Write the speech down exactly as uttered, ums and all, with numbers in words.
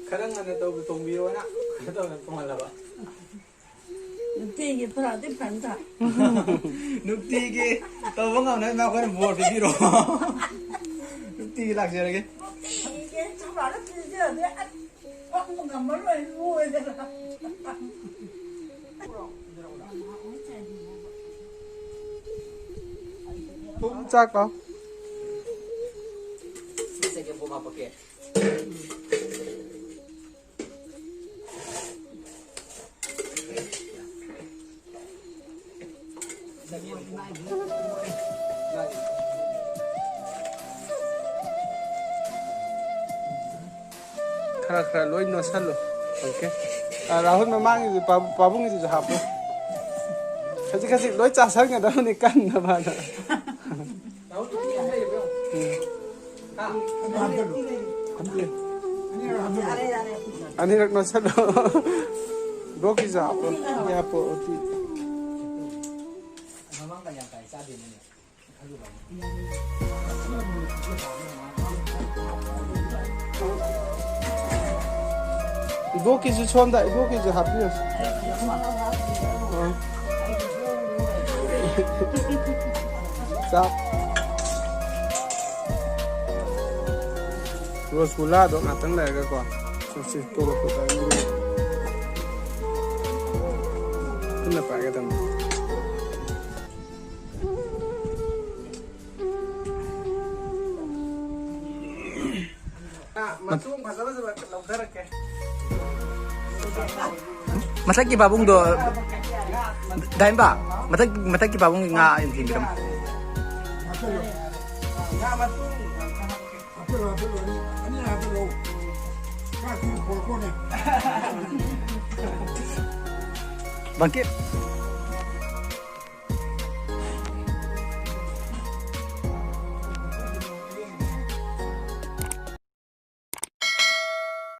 ꯈꯔ ꯉꯟꯅ ꯇꯧꯕ ꯊꯣꯡꯕꯤꯌꯣꯅ ꯈꯔ ꯇꯧꯅ ꯊꯣꯡꯍꯜꯂꯕ꯫ ꯅꯨꯡꯇꯤꯒꯤ ꯐꯔꯛꯇꯤ ꯐꯖꯅ ꯇꯥꯏ꯫ ꯅꯨꯡꯇꯤꯒꯤ ꯇꯧꯕ ꯉꯝꯅꯕ ꯑꯩꯈꯣꯏꯅ ꯕꯣꯔ ꯄꯤꯕꯤꯔꯣ꯫ ꯅꯨꯡꯇꯤꯒꯤ ꯂꯥꯛꯆꯔꯒꯦ꯫ ꯅꯨꯡꯇꯤꯒꯤ ꯆꯨꯝꯕ꯭ꯔꯥꯗ ꯄꯤꯖꯗꯦ꯫ ꯑꯁ, ꯐꯝꯕ ꯉꯝꯃꯔꯣꯏ, ꯂꯣꯏꯗꯅ꯫ ꯊꯨꯝ ꯆꯥꯛ ꯂꯥꯎ꯫ ꯆꯒꯦꯝ ꯄꯣꯝ ꯍꯥꯞꯄꯛꯀꯦ꯫ ꯈꯔ ꯈꯔ ꯂꯣꯏ ꯅꯣꯠꯁꯜꯂꯨ꯫ ꯑꯣꯀꯦ꯫ ꯑ, ꯔꯥꯍꯨꯜ, ꯃꯃꯥꯡꯒꯤꯗꯨ, ꯄꯥ-, ꯄꯥꯕꯨꯡꯒꯤꯗꯨꯁꯨ ꯍꯥꯞꯄꯨ꯫ ꯈꯖꯤꯛ ꯈꯖꯤꯛ ꯂꯣꯏ ꯆꯥꯁꯟꯒꯗꯕꯅꯤ ꯀꯟꯅꯕꯅ꯫ ꯎꯝ꯫ ꯑꯅꯤꯔꯛ ꯅꯣꯠꯁꯜꯂꯣ꯫ ꯕ꯭ꯂꯣꯛꯀꯤꯁꯨ ꯍꯥꯞꯄꯣ꯫ ꯍꯥꯞꯄꯣ, ꯎꯇꯤ꯫ ꯏꯕꯣꯛꯀꯤꯁꯨ ꯁꯣꯝꯗ, ꯏꯕꯣꯛꯀꯤꯁꯨ ꯍꯥꯞꯄꯤꯌꯨ꯫ ꯑ꯫ ꯆꯥꯛ꯫ ꯔꯣꯁꯒꯨꯂꯥꯗꯣ ꯉꯥꯛꯇꯪ ꯂꯩꯔꯒꯀꯣ꯫ ꯆꯠꯁꯤ, ꯇꯣꯂꯛꯄ ꯇꯥꯏꯃꯤꯡꯗꯨꯗ꯫ ꯄꯨꯟꯅ ꯄꯥꯏꯒꯗꯕꯅꯤ꯫ ꯃꯇꯨꯡ ꯐꯖ ꯐꯖꯕ ꯂꯧꯊꯔꯛꯀꯦ꯫ ꯃꯊꯛꯀꯤ ꯄꯥꯕꯨꯡꯗꯣ, ꯗꯥꯏꯝꯕ, ꯃꯊꯛ, ꯃꯊꯛꯀꯤ ꯄꯥꯕꯨꯡꯒꯤ ꯉꯥ ꯑꯃ ꯊꯤꯟꯕꯤꯔꯝꯃꯣ꯫ ꯉꯥ ꯃꯇꯨꯡ ꯍꯥꯞꯆꯜꯂꯣ, ꯍꯥꯞꯆꯜꯂꯣ, ꯑꯅꯤ, ꯑꯅꯤ ꯍꯥꯞꯆꯜꯂꯣ꯫ ꯕꯪꯀꯤꯠ꯫